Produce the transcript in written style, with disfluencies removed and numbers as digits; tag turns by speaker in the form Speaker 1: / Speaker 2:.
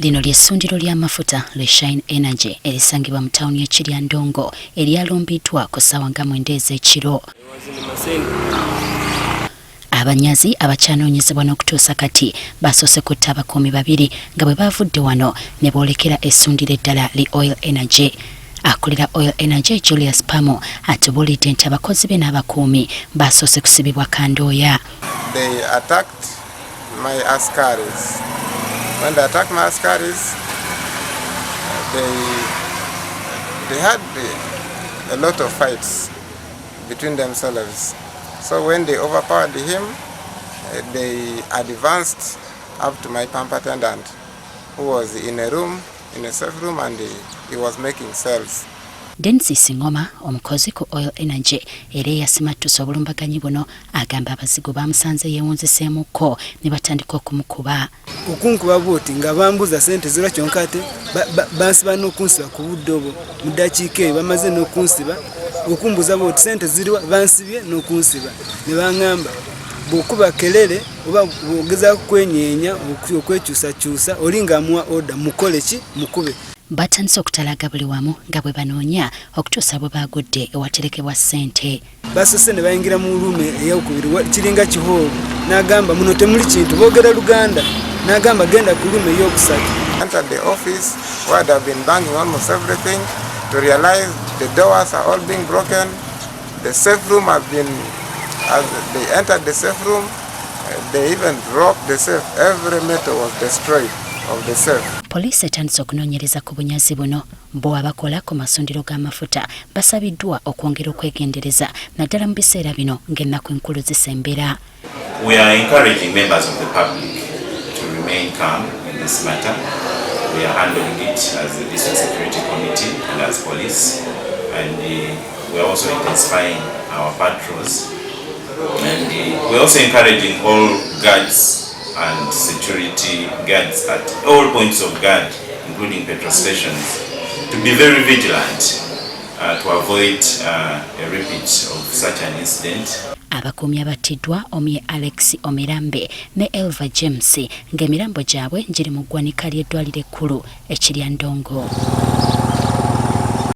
Speaker 1: Lino ly'essundiro ly'amafuta Le Shine Energy erisangibwa mu tawuni y'e Kiryandongo eryalumbiddwa ku ssaawa nga 9 ez'ekiro. Abanyazi abakyanoonyezebwa n'okutuusa kati basoose kutta abakuumi babiri nga bwe baavudde wano ne boolekera essundiro eddala li Oil Energy. Akulira Oil Energy Julius Pamu atubuulidde nti abakozi be n'abakuumi basoose kusibibwa kandooya.
Speaker 2: They attacked my askaris. When they attacked my askaris, they had a lot of fights between themselves. So when they overpowered him, they advanced up to my pump attendant, who was in a room, in a safe room, and he was making sales.
Speaker 1: Dennis Singoma, omukozi ku Oil Energy era eyasimattuse obulumbaganyi buno, agamba abazigu bamusanze yeewunziseemukko ne batandika okumukuba.
Speaker 3: Okunkuba bwoti nga bambuza sente zira, kyonka ate bansiba n'okunsiba ku budde obwo. Mu ddakiika eyo bamaze n'okunsiba, okumbuza bwoti sente ziriwa, bansibye n'okunsiba ne baŋŋamba bw'okuba kelere oba bw'ogezaako kwenyeenya, okwekyusakyusa, oli ng'amuwa order mukole ki, mukube.
Speaker 1: Batandise okutalaga buli wamu nga bwe banoonya okutuusa bwe baagudde ewaterekebwa ssente.
Speaker 3: Basose ne bayingira mu room eyokubiri, kiringa kihoolo, n'agamba muno temuli kintu, boogera Luganda, n'agamba genda ku room eyokusatu.
Speaker 2: Entered the office where they have been banging almost everything to realize the doors are all being broken. The safe room has been, as they entered the safe room, they even broke the safe. Every metal was destroyed of the safe.
Speaker 1: Poliisi etandise okunoonyereza ku bunyazi buno. Bo abakola ku masundiro g'amafuta basabiddwa okwongera okwegendereza, naddala mu biseera bino ng'ennaku enkulu zisembera.
Speaker 4: We are encouraging members of the public to remain calm in this matter. We are handling it as the District Security Committee and as police, and we are also intensifying our patrols. And we're also encouraging all guards and security guards at all points of guard, including petrol stations, to be very vigilant to avoid a repeat of such an incident.
Speaker 1: Abakuumi abattiddwa, omu ye Alex Omirambe ne Elva James, ng'emirambo gyabwe giri mu ggwanika ly'eddwaliro ekkulu e Kiryandongo.